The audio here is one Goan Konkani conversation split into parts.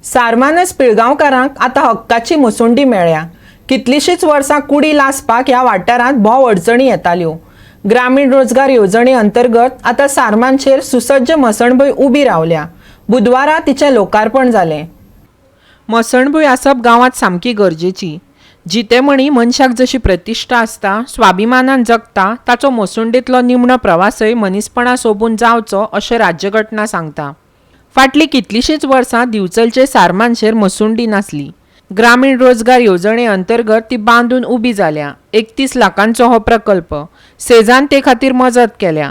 सारमानस पिळगांवकारांक आतां हक्काची मसुंडी मेळ्ळ्या. कितलींशींच वर्सां कुडी लासपाक ह्या वाठारांत भोव अडचणी येताल्यो. ग्रामीण रोजगार येवजणे अंतर्गत आतां सारमानशेर सुसज्ज मसणभूंय उबी रावल्या. बुधवारा तिचें लोकार्पण जालें. मसणभूंय आसप गांवांत सामकी गरजेची. जितेमणी मनशाक जशी प्रतिश्ठा आसता, स्वाभिमानान जगता, ताचो मसुंडेंतलो निमणो प्रवासय मनीसपणा सोबून जावचो अशें राज्यघटना सांगता. फाटलीं कितलींशींच वर्सां दिवचलचे सारमानशेर मसुंडी नासली. ग्रामीण रोजगार येवजणे अंतर्गत ती बांदून उबी जाल्या. 31 लाखांचो हो प्रकल्प. सेजान ते खातीर मजत केल्या.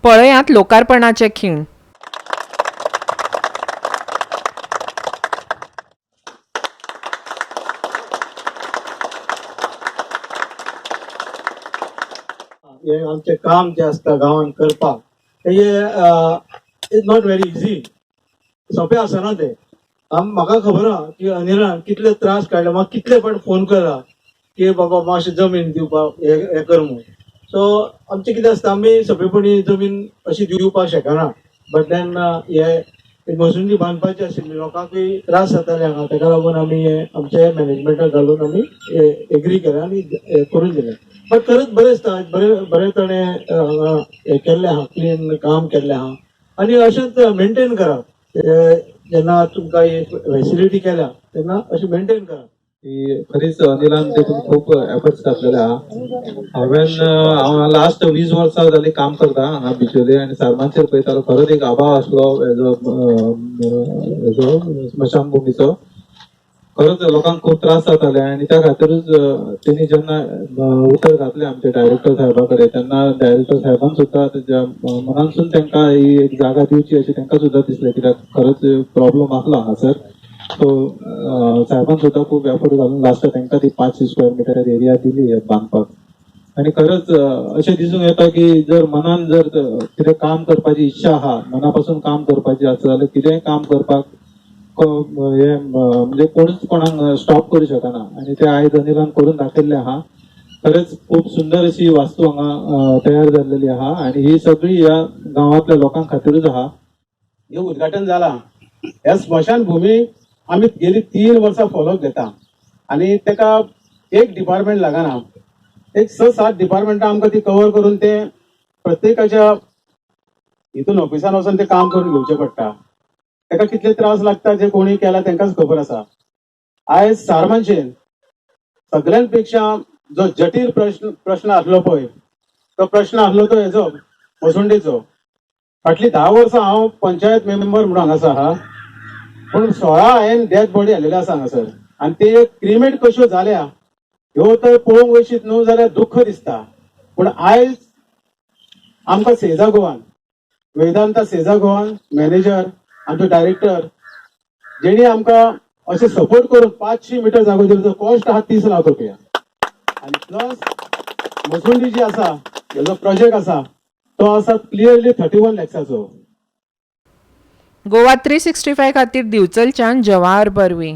पळयात लोकार्पणाचे खीण. हे आमचें काम जें आसता गांवांत करपाक, तेजें is not very easy, सोंपें आसना तें. म्हाका खबर आहा की अनिलान कितले त्रास काडले. म्हाका कितले फावट फोन केला की बाबा मातशें जमीन दिवपाक हें हें कर म्हूण. सो आमचें कितें आसता, आमी सोंपेपणी जमीन अशी दिवपाक शकना, बट then हे मसुंडी बांदपाची आशिल्ली, लोकांकूय त्रास जाताले हांगा. ताका लागून आमी हे आमचे मॅनेजमेंटाक घालून आमी एग्री केलें आनी हें करून दिलें. बट खरेंच बरें दिसता, बरें बरें ताणें हांगा हें केल्लें आहा, क्लीन काम केल्लें आहा आनी अशेंच मेंटेन करात. जेन्ना तुमकां एक फेसिलिटी केल्या तेन्ना अशें मेंटेन करात. की खरीच अनिलान तितून खूब एफर्ट्स घातलेले आहा. हांवें, हांव लास्ट 20 वर्सां जाली काम करता हांगा बिचोले आनी सारमानचेर पळयतालो, खरोच एक अभाव आसलो हेजो स्मशानभुमीचो. खरोच लोकांक खूब त्रास जाताले आनी त्या खातीरूच तेणी जेन्ना उतर घातलें आमच्या डायरेक्टर साहेबा कडेन, तेन्ना डायरेक्टर साहेबान सुद्दां तेज्या मनानसून तांकां ही एक जागा दिवची अशें तांकां सुद्दां दिसलें, कित्याक खरोच प्रॉब्लम आसलो हांगासर. सो साहेबान सुद्दां खूब एफर्ट घालून लास्ट तांकां ती 500 स्क्वेअर मिटर एरिया दिली हे बांदपाक. आनी खरंच अशें दिसूंक येता की जर मनान जर कितें काम करपाची इच्छा आहा, मना पासून काम करपाची आसा जाल्यार कितेंय काम करपाक हे म्हणजे कोणूच कोणाक स्टॉप करू शकना आनी ते आयज अनिलान करून दाखयल्लें आहा. खरेंच खूब सुंदर अशी वास्तू हांगा तयार जाल्लेली आहा आनी ही सगळी ह्या गांवांतल्या लोकां खातीरूच आहा. हे उद्घाटन जाला. ह्या स्मशानभूमी आमी गेली 3 वर्सां फॉलोअप घेता आनी ताका एक डिपार्टमेंट लागना, एक स सात डिपार्टमेंटां आमकां ती कवर करून ते प्रत्येकाच्या हितून ऑफिसान वचून ते काम करून घेवचें पडटा. ताका कितले त्रास लागता जे कोणी केला तांकांच खबर आसा. आयज सारमानशेन सगळ्यांपेक्षा जो जटील प्रश्न आसलो पळय, तो प्रश्न आसलो तो हेजो मसुंडीचो. फाटली 10 वर्सां हांव पंचायत मेंबर म्हणून हांगासर आहा, पूण 16 हांवें डेथ बॉडी हाडलेले आसा हांगासर आनी ते क्रिमेट कश्यो जाल्या ह्यो तर पळोवंक वयशीत न्हू जाल्यार दुख्ख दिसता. पूण आयज आमकां सेजा गोवान, वेदांता सेजा गोवान मॅनेजर, आमचो डायरेक्टर, जेणी आमकां अशें सपोर्ट करून 500 मिटर जागो दिलो. कॉस्ट आहा 30 लाख रुपया आनी प्लस मसुंडी जी आसा, हेजो प्रोजेक्ट आसा तो आसा क्लियरली 31 लॅक्साचो. गोवा 365 खातीर दिवचलच्यान जवाहर बर्वे.